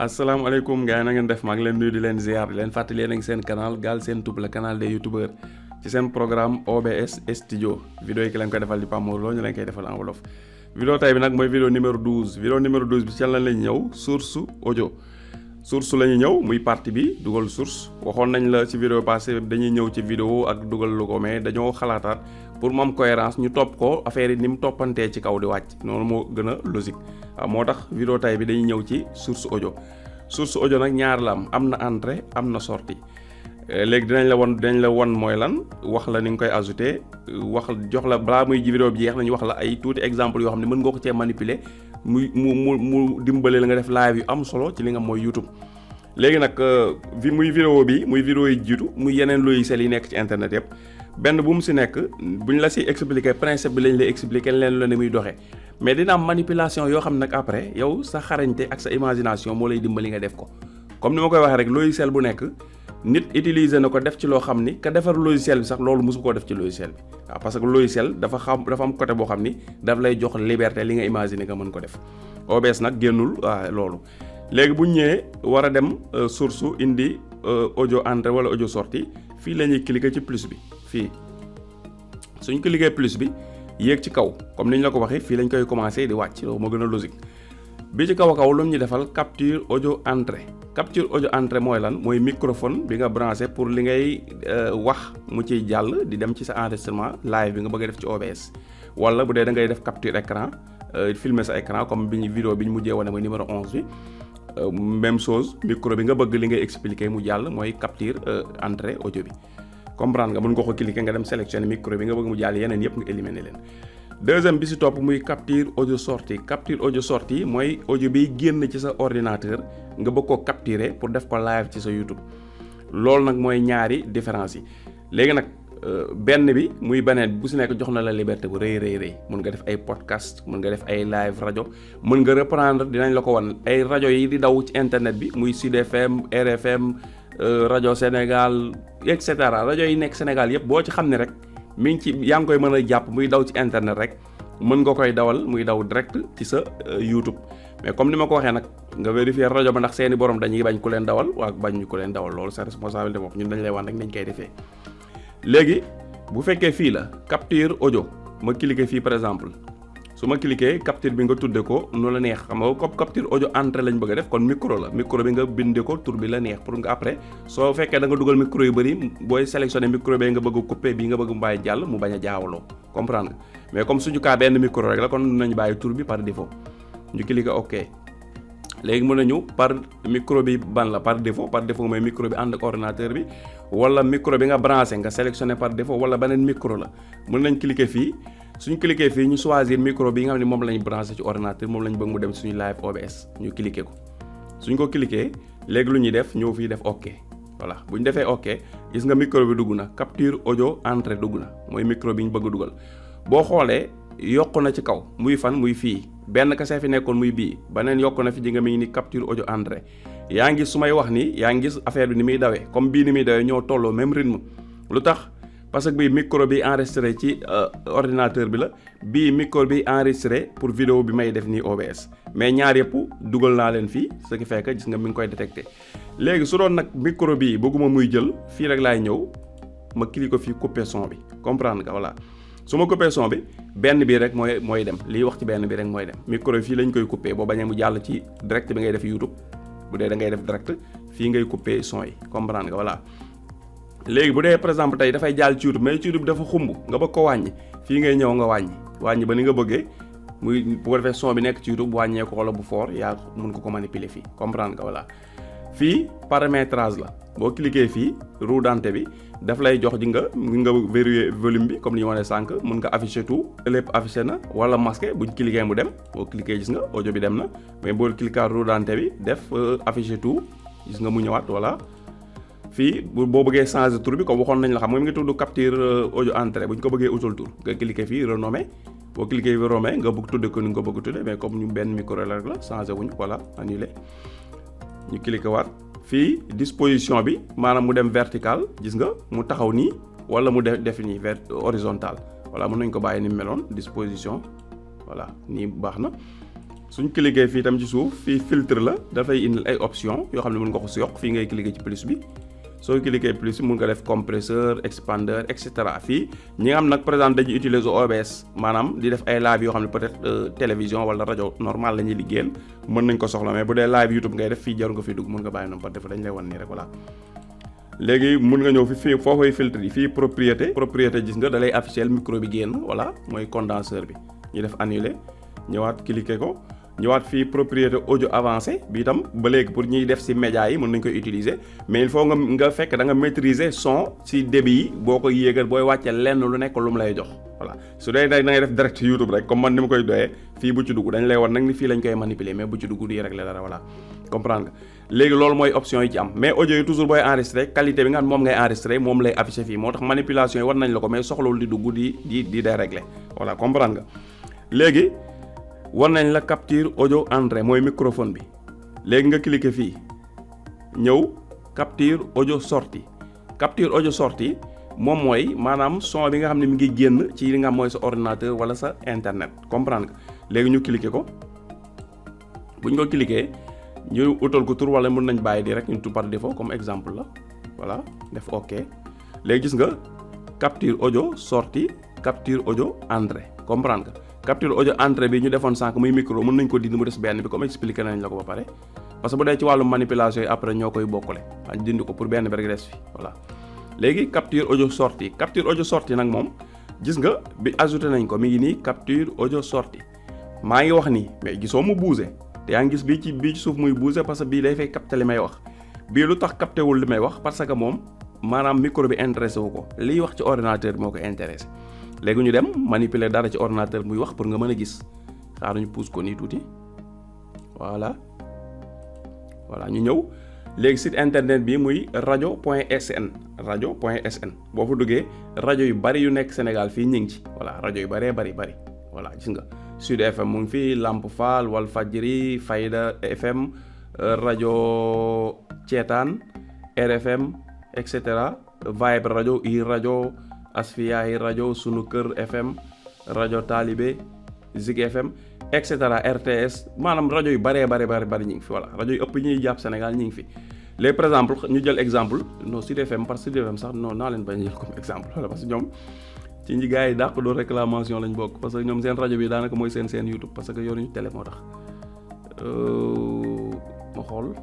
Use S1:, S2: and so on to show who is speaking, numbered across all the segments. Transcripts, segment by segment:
S1: asalaamaaleykum gars yi na ngeen def maa ngi leen nuyu di leen ziar di leen fàttali yéen a ngi seen canal Galsen Tube le canal des youtubeurs ci seen programme OBS Studio vidéo yi ki leen koy defal di Pape Mor Lo ñu leen koy defal en wolof. vidéo tay bi nag mooy vidéo numéro 12 vidéo numéro 12 bi ci lan lañ ñëw source audio source la ñu ñëw muy partie bi dugal source waxoon nañ la ci vidéo passé dañuy ñëw ci vidéo ak dugal lu ko mais dañoo xalaataat pour mu am cohérence ñu topp ko affaire yi ni mu toppantee ci kaw di wàcc noonu moo gën a logique waaw moo tax vidéo tay bi dañuy ñëw ci source audio nag ñaar la am na entrée am na sortie léegi dinañ la won mooy lan wax la ni nga koy ajouter wax jox la balaa muy ji vidéo bi jeex nañu wax la ay tuuti exemple yoo xam ne mën nga ko cee manipuler mu dimbale la nga def live yu am solo ci li nga mooy YouTube. léegi nag muy vidéo bi muy vidéo yi jiitu muy yeneen logiciels yi nekk ci internet yëpp benn bu mu si nekk buñ la si expliquer principe bi lañ lay expliquer leen la ni muy doxee mais dina am manipulation yoo xam ne nag après yow sa xarañte ak sa imagination moo lay dimbali nga def ko comme ni ma koy waxee rek logiciel bu nekk nit utiliser na ko def ci loo xam ni ka defar logiciel bi sax loolu mosu koo def ci logiciel bi waaw parce que logiciel dafa am côté boo xam ni daf lay jox liberté li nga imaginer nga mën ko def OBS nag génnul loolu. léegi bu ñu ñëwee war a dem source indi audio entrée wala audio sortie fii la ñuy cliquer ci plus bi fii suñ cliquer plus bi yéeg ci kaw comme ni ñu la ko waxee fii lañ koy commencer di wàcc loolu moo gën a logique bi ci kaw a kaw lu mu ñu defal capture audio entrée capture audio entrée mooy lan mooy microphone bi nga branché pour li ngay wax mu ciy jàll di dem ci sa enregistrement live bi nga bëgg a def ci OBS wala bu dee da ngay def capture écran filmer sa écran comme bi ñu vidéo bi ñu mujjee wane mooy numéro 11 bi même chose micro bi nga bëgg li ngay expliquer mu jàll mooy capture entrée audio bi comprendre nga mën nga ko cliquer nga dem sélectionner micro bi nga bëgg mu jàll yeneen yëpp nga éliminer leen. deuxième bi si topp muy capture audio sortie mooy audio biy génn ci sa ordinateur nga bëgg koo capturer pour def ko live ci sa YouTube loolu nag mooy ñaari différence yi léegi nag benn bi muy beneen bu si nekk jox na la liberté bu rëy mën nga def ay podcast mën nga def ay live rajo mën nga reprendre dinañ la ko wan ay rajo yi di daw ci internet bi muy Sud FM RFM rajo Sénégal et cetera rajo yi nekk Sénégal yëpp boo ci xam ne rek mi ngi ci yaa ngi koy mën a jàpp muy daw ci internet rek mën nga koy dawal muy daw direct ci sa YouTube mais comme ni ma ko waxee nag nga vérifier rajo ba ndax seeni borom dañuy bañ ku leen dawal waa bañ ñu ku leen dawal loolu sa responsabilité bopp ñun dañ lay wan rek nañ koy defee. léegi bu fekkee fii la capture audio ma cliquer fii par exemple su ma cliquer capture bi nga tudde ko nu la neex xam nga comme capture audio entrée lañ bëgg a def kon micro bi nga bindee ko tur bi la neex pour nga après soo fekkee da nga dugal micro yu bëri booy sélectionner micro bi nga bëgg a couper bii nga bëgg mu bàyyi jàll mu bañ a jaawaloo comprendre nga mais comme suñu cas benn micro rek la kon nañu bàyyi tur bi par défaut ñu cliquer ok léegi mën nañu par micro bi ban la par défaut mooy micro bi ànd ak ordinateur bi wala micro bi nga branché nga sélectionné par défaut wala beneen micro la mën nañ cliquer fii suñu cliquer fii ñu choisir micro bi nga xam ne moom lañ branché ci ordinateur moom lañ bëgg mu dem suñu live OBS ñu cliquer ko suñ ko cliquer léegi lu ñuy def ñëw fii def ok voilà bu ñu defee ok gis nga micro bi dugg na capture audio entrée dugg na mooy micro bi ñu bëgg dugal boo xoolee yokku na ci kaw muy fan muy fii benn kese fi nekkoon muy bii beneen yokku na fi ji nga mi ngi ni capture audio entrée yaa ngi su may wax ni yaa ngi gis affaire bi ni muy dawee comme bii ni muy dawee ñoo tolloo même rythme lu tax parce que bii micro bi enregistré ci ordinateur bi la bii micro bi enregistré pour vidéo bi may def nii OBS mais ñaar yëpp dugal naa leen fii ce qui fait que gis nga mi ngi koy détecté léegi su doon nag micro bii bëgguma muy jël fii rek laay ñëw ma cliquer ko fii couper son bi comprendre nga voilà su ma coupé son bi benn bi rek mooy dem liy wax ci benn bi rek mooy dem micro fii lañ koy coupé boo bañee mu jàll ci direct bi ngay def YouTube bu dee da ngay def direct fii ngay coupé son yi comprendre nga voilà. léegi bu dee par exemple tey dafay jàll ci YouTube mais ci YouTube dafa xumb nga bëgg ko wàññi fii ngay ñëw nga wàññi ba ni nga bëggee muy bu ko defee son bi nekk ci YouTube wàññee ko wala bu fort yaa mun ko manipuler fii comprendre nga voilà. fii paramétrage la boo cliquer fii roue dentée bi daf lay jox ji nga verrouiller volume bi comme ni ñu wane sànq mun nga afficher tout lépp affiché na wala masqué buñ cliquer mu dem boo cliquer gis nga audio bi dem na mais boo cliquer roue dentée bi def afficher tout gis nga mu ñëwaat voilà. fii boo bëggee changer tur bi comme waxoon nañ la xam nga mi ngi tudd capture audio entrée bu ñu ko bëggee utal tur nga cliquer fii renommer boo cliquer renommer nga bëgg tudde ko ni nga ko bëgg tudde mais comme ñu benn micro la rek la changer wuñ voilà annuler ñu cliquer waat fii disposition bi maanaam mu dem vertical gis nga mu taxaw nii wala mu def nii horizontal voilà mën nañ ko bàyyi ni mu meloon disposition voilà nii baax na suñ cliquer fii tam ci suuf fii filtre la dafay indil ay option yoo xam ne mën nga ko si yokk fii ngay cliquer ci plus bi soo cliquer plus bi mën nga def compresseur expander et cetera fii ñi nga xam nag par exemple dañuy utiliser OBS maanaam di def ay live yoo xam ne peut-être télévision wala rajo normal la ñuy liggéeyal mën nañ ko soxla mais bu dee live YouTube ngay def fii jaru nga fi dugg mën nga bàyyi noonu par défaut dañ lay wan nii rek voilà. léegi mun nga ñëw fii foo koy filtre yi fii propriété gis nga da lay afficher micro bi génn voilà mooy condenseur bi ñu def annuler ñëwaat cliquer ko ñëwaat fii propriété audio avancé bi itam ba léegi pour ñuy def ci média yi mën nañ koy utiliser mais il faut nga fekk da nga maîtriser son ci débit yi boo koy yéegal booy wàccee lenn lu nekk lu mu lay jox voilà su dee da ngay def direct YouTube rek comme man ni ma koy doyee fii bu ci dugg dañ lay wan nag ni fii lañ koy manipuler mais bu ci dugg di régler dara voilà comprendre nga léegi loolu mooy option yi ci am mais audio yi toujours booy enregistrer qualité bi nga xam moom ngay enregistrer moom lay afficher fii moo tax manipulation yi war nañ la ko mais soxlawul di dugg di dérégler voilà comprendre nga léegi war nañ la capture audio entrée mooy microphone bi léegi nga cliquer fii ñëw capture audio sortie moom mooy maanaam son bi nga xam ne mi ngi génn ci li nga xam mooy sa ordinateur wala sa internet comprendre nga léegi ñu cliquer ko bu ñu ko cliquer ñu utal ko tur wala mën nañ bàyyi di rek ñu tur par défaut comme exemple la voilà def OK léegi gis nga capture audio sortie capture audio entrée comprendre nga capture audio entrée bi ñu defoon sànq muy micro mën nañ ko dindi mu des benn bi comme expliqué nañ la ko ba pare parce que bu dee ci wàllu manipulation yi après ñoo koy bokkale waaye dindi ko pour benn bi rek des fi voilà léegi capture audio sortie nag moom gis nga bi ajouté nañ ko mi ngi nii capture audio sortie maa ngi wax nii mais gisoo mu bougé te yaa ngi gis bii ci suuf muy bougé parce que bii day fay capté li may wax bii lu tax capté wul li may wax parce que moom maanaam micro bi intéressé wu ko liy wax ci ordinateur bi moo ko intéressé léegi ñu dem manipuler dara ci ordinateur muy wax pour nga mën a gis xaaral ñu pousse ko nii tuuti voilà ñu ñëw léegi site internet bi muy radio.sn boo fa duggee rajo yu bari yu nekk Sénégal fii ñu ngi ci voilà rajo yu bari voilà gis nga Sud FM mu ngi fii Lamp Fall Walfadjri Fayda FM rajo Ceetaan RFM et cetera Vibe rajo i rajo Asfiyahi rajo Sunu Kër FM rajo Talibé Zig FM et cetera RTS maanaam rajo yu bari ñu ngi fi voilà rajo yu ëpp ñuy jàpp Sénégal ñu ngi fi léegi par exemple ñu jël exemple non Sud FM parce que Sud FM sax non naa leen bañ a jël comme exemple voilà parce que ñoom ci ñi gars yi dàq doon réclamation lañ bokk parce que ñoom seen rajo bi daanaka mooy seen YouTube parce que yoruñu télé moo tax ma xool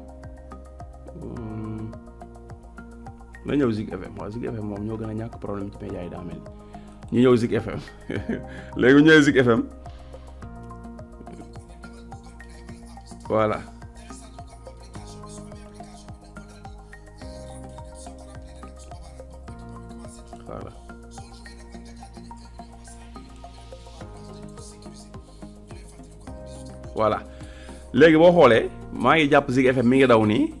S1: na ñëw Zik FM waaw Zik FM moom ñoo gën a ñàkk problème ci média yi daa mel ni ñu ñëw Zik FM léegi ñu ñëwee Zik FM voilà voilà léegi boo xoolee maa ngi jàpp Zik FM mi ngi daw nii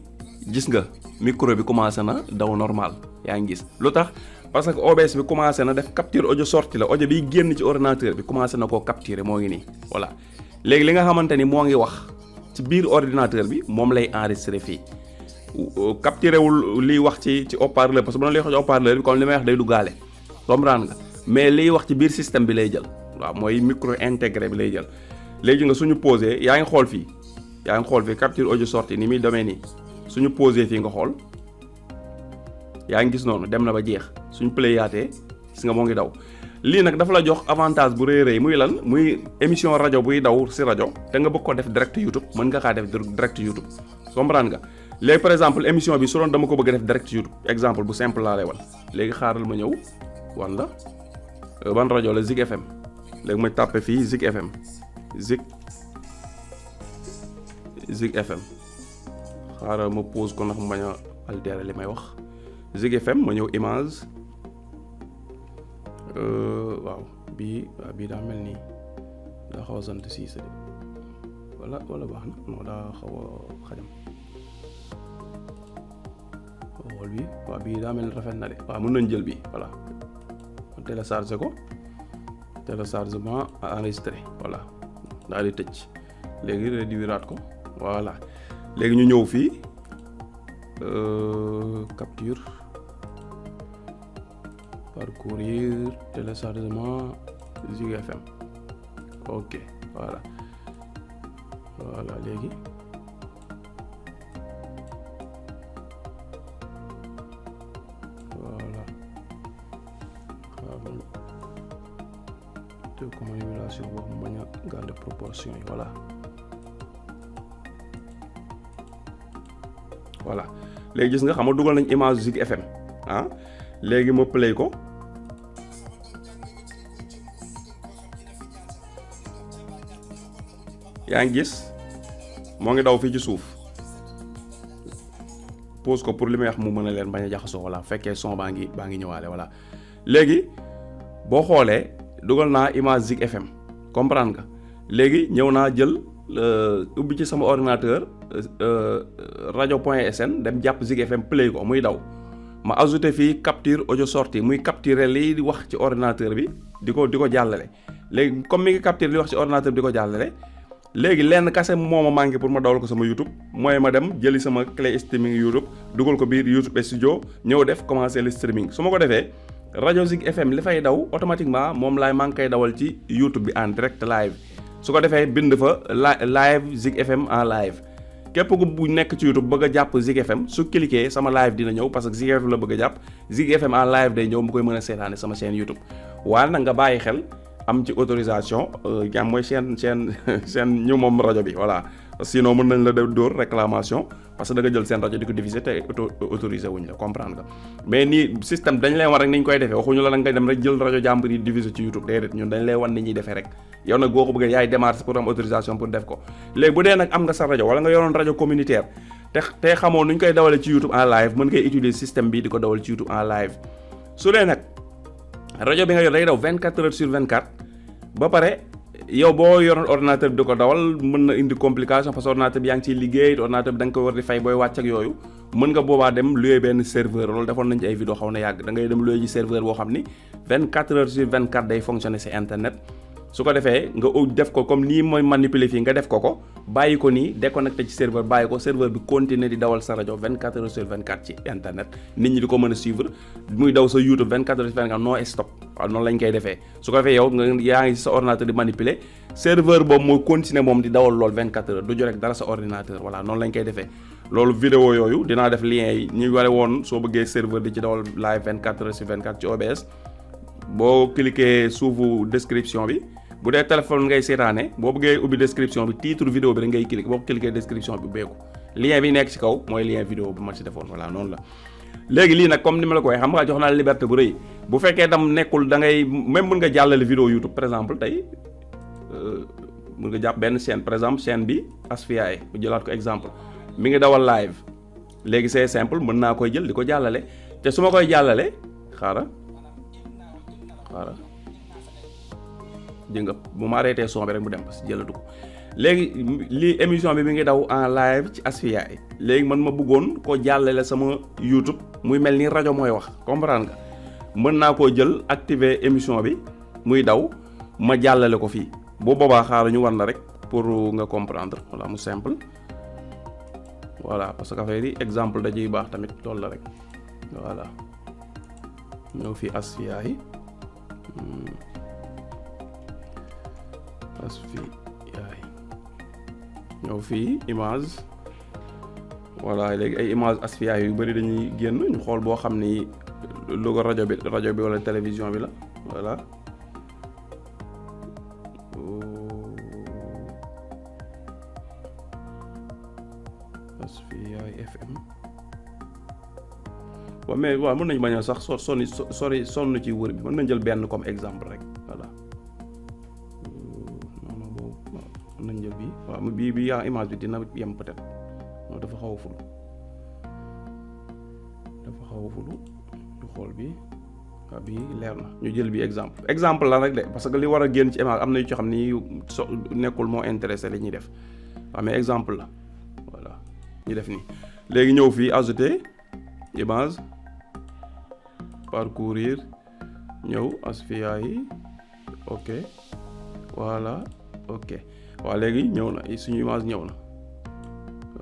S1: gis nga micro bi commencé na daw normal yaa ngi gis lu tax parce que OBS bi commencé na def capture audio sortie la audio biy génn ci ordinateur bi commencé na koo capturer moo ngi nii voilà léegi li nga xamante ni moo ngi wax ci biir ordinateur bi moom lay enregistrer fii capturer wul liy wax ci haut-parleur parce que bu doon lay wax ci haut-parleur bi comme li may wax day duggaale comprendre nga mais liy wax ci biir système bi lay jël waaw mooy micro intégré bi lay jël léegi nga suñu posé yaa ngi xool fii capture audio sortie ni muy demee nii suñu posé fii nga xool yaa ngi gis noonu dem na ba jeex suñu play yaatee gis nga moo ngi daw lii nag dafa la jox avantage bu rëy muy lan muy émission rajo buy daw si rajo te nga bëgg ko def direct YouTube mën nga kaa def direct YouTube comprendre nga léegi par exemple émission bi su doon dama ko bëgg def direct YouTube exemple bu simple laa lay wan léegi xaaral ma ñëw wan la ban rajo la Zik FM léegi ma tàppe fii Zik FM Zik FM xaaral ma pause ko ndax mu bañ a altérer li may wax Zik FM ma ñëw image waaw bii daa mel nii daa xaw a sant Cissé wala baax na non daa xaw a xajam xool bi waaw bii daa mel ni rafet na de waaw mën nañ jël bi voilà télécharger ko téléchargement enregistré voilà daal di tëj léegi réduiraat ko voilà léegi ñu ñëw fii capture parcourir téléchargement Zik FM ok voilà voilà léegi voilà te comme émulation boobu bañ a garder proportion yi voilà léegi gis nga xam nga dugal nañ image Zik FM léegi ma play ko yaa ngi gis moo ngi daw fii ci suuf pause ko pour li may wax mu mën a leen bañ a jaxasoo voilà fekkee son baa ngi ñëwaale voilà léegi boo xoolee dugal naa image Zik FM comprendre nga léegi ñëw naa jël ubbi ci sama ordinateur radio.sn dem jàpp Zik FM play ko muy daw ma ajouté fii capture audio sortie muy capturer liy wax ci ordinateur bi di ko jàllale léegi comme mi ngi capturer li wax ci ordinateur bi di ko jàllale léegi lenn kase moo ma manqué pour ma dawal ko sama YouTube mooy ma dem jëli sama clé streaming YouTube dugal ko biir YouTube studio ñëw def commencer le streaming su ma ko defee rajo Zik FM li fay daw automatiquement moom maa ngi koy dawal ci YouTube bi en direct live su ko defee bind fa live Zik FM en live képp ku bu nekk ci YouTube bëgg a jàpp Zik FM su cliquer sama live dina ñëw parce que Zik FM la bëgg a jàpp Zik FM en live day ñëw mu koy mën a seetaane sama chaîne YouTube waaye nag nga bàyyi xel am ci autorisation jàmm mooy chaîne ñu moom rajo bi voilà sinon mën nañ la def dóor réclamation parce que da nga jël seen rajo di ko diffuser te autorisé wuñ la comprendre nga mais nii système dañ lay war rek ni ñu koy defee waxuñu la nag nga dem rek jël rajo jàmbur yi diffuser ci YouTube déedéet ñun dañ lay wan ni ñuy defee rek yow nag boo ko bëggee yaay démarche pour am autorisation pour def ko léegi bu dee nag am nga sa rajo wala nga yoroon rajo communautaire te xamoo nu ñu koy dawale ci YouTube en live mën ngay utiliser système bi di ko dawal ci YouTube en live su dee nag rajo bi nga yor day daw 24 heures sur 24 ba pare yow boo yoroon ordinateur bi di ko dawal mën na indi complication parce que ordinateur bi yaa ngi ciy liggéey ordinateur bi da nga ko war di fay booy wàcc ak yooyu mën nga boobaa dem louer benn serveur loolu defoon nañ ci ay vidéo xaw na yàgg da ngay dem louer ci serveur boo xam ni 24 heures sur 24 day fonctionner ci internet su ko defee nga def ko comme nii mooy manipuler fii nga def ko bàyyi ko nii déconnecté ci serveur bàyyi ko serveur bi continuer di dawal sa rajo 24 heures sur 24 ci internet nit ñi di ko mën a suivre muy daw sa YouTube 24 heures sur 24 no stop waaw noonu lañ koy defee su ko defee yow nga yaa ngi sa ordinateur di manipuler serveur boobu mooy continuer moom di dawal lool 24 heures du jorek dara sa ordinateur voilà noonu lañ koy defee loolu vidéo yooyu dinaa def lien yi ñu ware woon soo bëggee serveur di ci dawal live 24 heures sur 24 ci OBS boo cliquer suufu description bi bu dee téléphone ngay seetaane boo bëggee ubbi description bi titre vidéo bi rek ngay cliquer boo ko cliquer description bi ubbeeku lien bi nekk ci kaw mooy lien vidéo bi ma ci defoon voilà noonu la léegi lii nag comme ni ma la ko waxee xam nga jox naa liberté bu rëy bu fekkee dam nekkul da ngay même mën nga jàllale vidéo YouTube par exemple tey mën nga jàpp benn chaîne par exemple chaîne bi Asfiyahi bu jëlaat ko exemple mi ngi dawal live léegi c'est simple mën naa koy jël di ko jàllale te su ma koy jàllale xaaral nga bu ma arrêté son bi rek mu dem parce que jëlatu ko léegi lii émission bi mi ngi daw en live ci Asfiyahi léegi man ma bëggoon koo jàllale sama YouTube muy mel ni rajo mooy wax comprendre nga mën naa koo jël activer émission bi muy daw ma jàllale ko fii bu boobaa xaaral ñu war na rek pour nga comprendre voilà mu simple voilà parce que affaire yi exemple da ciy baax tamit loolu la rek voilà ñëw fii Asfiyahi ñëw fii image voilà léegi ay image Asfiyahi yu bari dañuy génn ñu xool boo xam ni logo rajo bi wala télévision bi la voilà Asfiyahi FM waaw mais waaw mën nañu bañ a sax sonn ci wër bi mën nañ jël benn comme exemple rek voilà nañ jël bii waaw bii yaa image bi dina yem peut-être non dafa xaw a fulu ñu xool bi waaw bii leer na ñu jël bi exemple la rek de parce que li war a génn ci image am na yu ci xam ni nekkul moo intéressé li ñuy def waaw mais exemple la voilà ñu def nii léegi ñëw fii ajouter image parcourir ñëw Asfiyahi ok voilà ok waaw léegi ñëw na suñu image ñëw na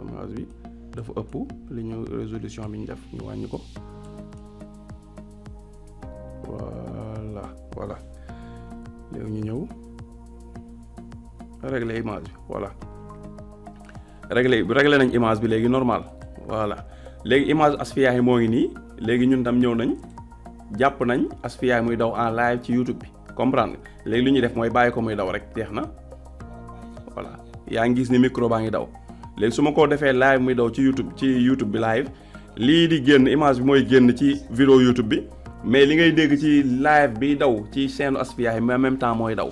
S1: image bi dafa ëpp li ñu résolution bi ñu def ñu wàññi ko voilà léegi ñu ñëw régler image bi voilà réglé nañ image bi léegi normal voilà léegi image Asfiyahi moo ngi nii léegi ñun tam ñëw nañ jàpp nañ Asfiyahi muy daw en live ci YouTube bi comprendre nga léegi li ñuy def mooy bàyyi ko muy daw rek jeex na voilà yaa ngi gis ni micro baa ngi daw léegi su ma ko defee live muy daw ci YouTube bi live lii di génn image bi mooy génn ci vidéo YouTube bi mais li ngay dégg ci live bi daw ci chaîne Asfiyahi mais en même temps mooy daw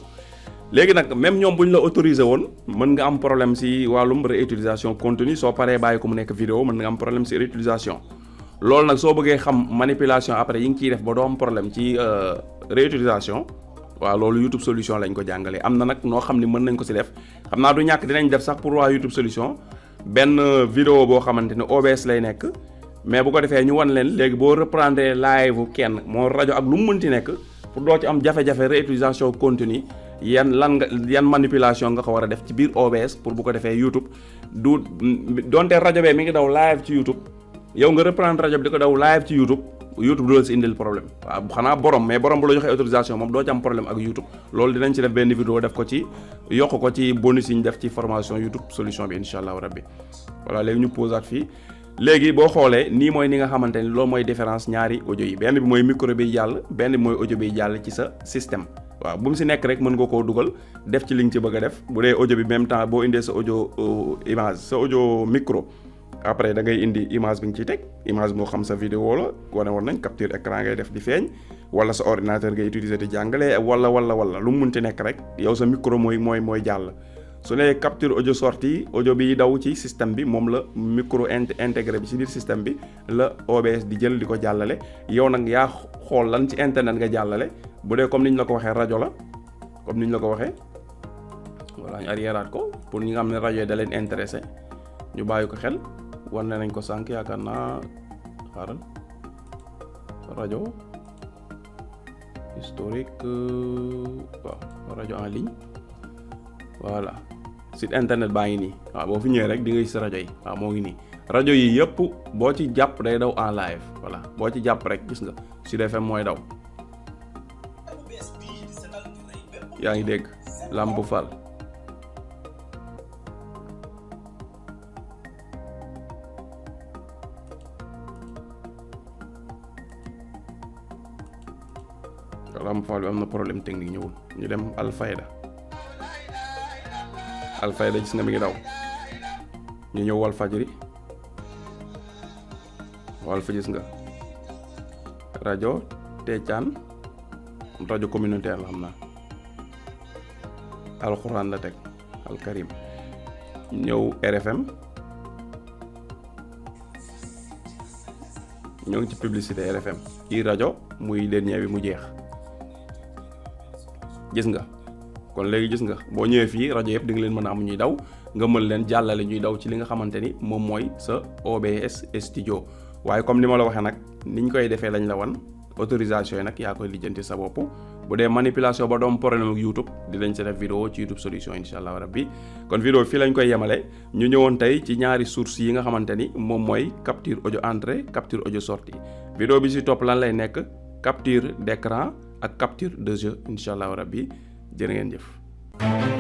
S1: léegi nag même ñoom bu ñu la autorisé woon mën nga am problème si wàllum réutilisation contenu soo paree bàyyi ko mu nekk vidéo mën nga am problème si réutilisation loolu nag soo bëggee xam manipulation après yi ngi ciy def ba doo am problème ci réutilisation waaw loolu YouTube solution lañ ko jàngalee am na nag noo xam ni mën nañ ko si def xam naa du ñàkk dinañ def sax pour waa YouTube solution benn vidéo boo xamante ne OBS lay nekk mais bu ko defee ñu wan leen léegi boo reprendre live kenn moo rajo ak lu mu mënti nekk pour doo ci am jafe-jafe réutilisation contenu yan manipulation nga ko war a def ci biir OBS pour bu ko defee YouTube du donte rajo bee mi ngi daw live ci YouTube yow nga reprendre rajo bi di ko daw live ci YouTube du la si indil problème waaw xanaa borom bu la joxee autorisation moom doo ci am problème ak YouTube loolu dinañ ci def benn vidéo def ko ci yokk ko ci bonus yi ñu def ci formation YouTube solution bi incha allah rabbi voilà léegi ñu posaat fii léegi boo xoolee nii mooy ni nga xamante ni loolu mooy différence ñaari audio yi benn bi mooy micro bi jàll benn bi mooy audio bi jàll ci sa système waaw bu mu si nekk rek mën nga koo dugal def ci li nga ci bëgg a def bu dee audio bi même temps boo indee sa audio image sa audio micro après da ngay indi image bi nga ciy teg image moo xam sa vidéo la wane woon nañ capture écran ngay def di feeñ wala sa ordinateur ngay utiliser di jàngale wala lu mu munti nekk rek yow sa micro mooy jàll su nee capture audio sortie audio bi daw ci système bi moom la micro intégré bi ci biir système bi la OBS di jël di ko jàllale yow nag yaa xool lan ci internet nga jàllale bu dee comme ni ñu la ko waxee rajo la comme ni ñu la ko waxee voilà ñu arriéraat ko pour ñi nga xam ne rajo yi da leen intéressé ñu bàyyi ko xel war nañ ko sànq yaakaar naa xaaral rajo historique waaw rajo en ligne voilà site internet baa ngi nii waaw boo fi ñëwee rek di nga gis rajo yi waaw moo ngi nii rajo yi yëpp boo ci jàpp day daw en live voilà boo ci jàpp rek gis nga Sud FM mooy daw yaa ngi dégg Lamp Fall Lamp Fall bi am na problème technique ñëwul ñu dem Alfayda gis nga mi ngi daw ñu ñëw Walfadjri gis nga rajo Teecaan rajo communautaire la xam naa alxuraan la teg alkarim ñëw RFM ñoo ngi ci publicité RFM i rajo muy dernier bi mu jeex gis nga kon léegi gis nga boo ñëwee fii rajo yëpp di nga leen mën a am ñuy daw nga mën leen jàllale ñuy daw ci li nga xamante ni moom mooy sa OBS studio waaye comme ni ma la waxee nag niñ koy defee lañ la wan autorisation yi nag yaa koy lijjanti sa bopp bu dee manipulation ba doom problème ak YouTube dinañ sa def vidéo ci YouTube solution incha allah rabbi kon vidéo fii lañ koy yemale ñu ñëwoon tey ci ñaari sources yi nga xamante ni moom mooy capture audio entrée capture audio sortie vidéo bi si topp lan lay nekk capture d'écran ak capture de jeu incha allah rabbi jërë ngeen jëf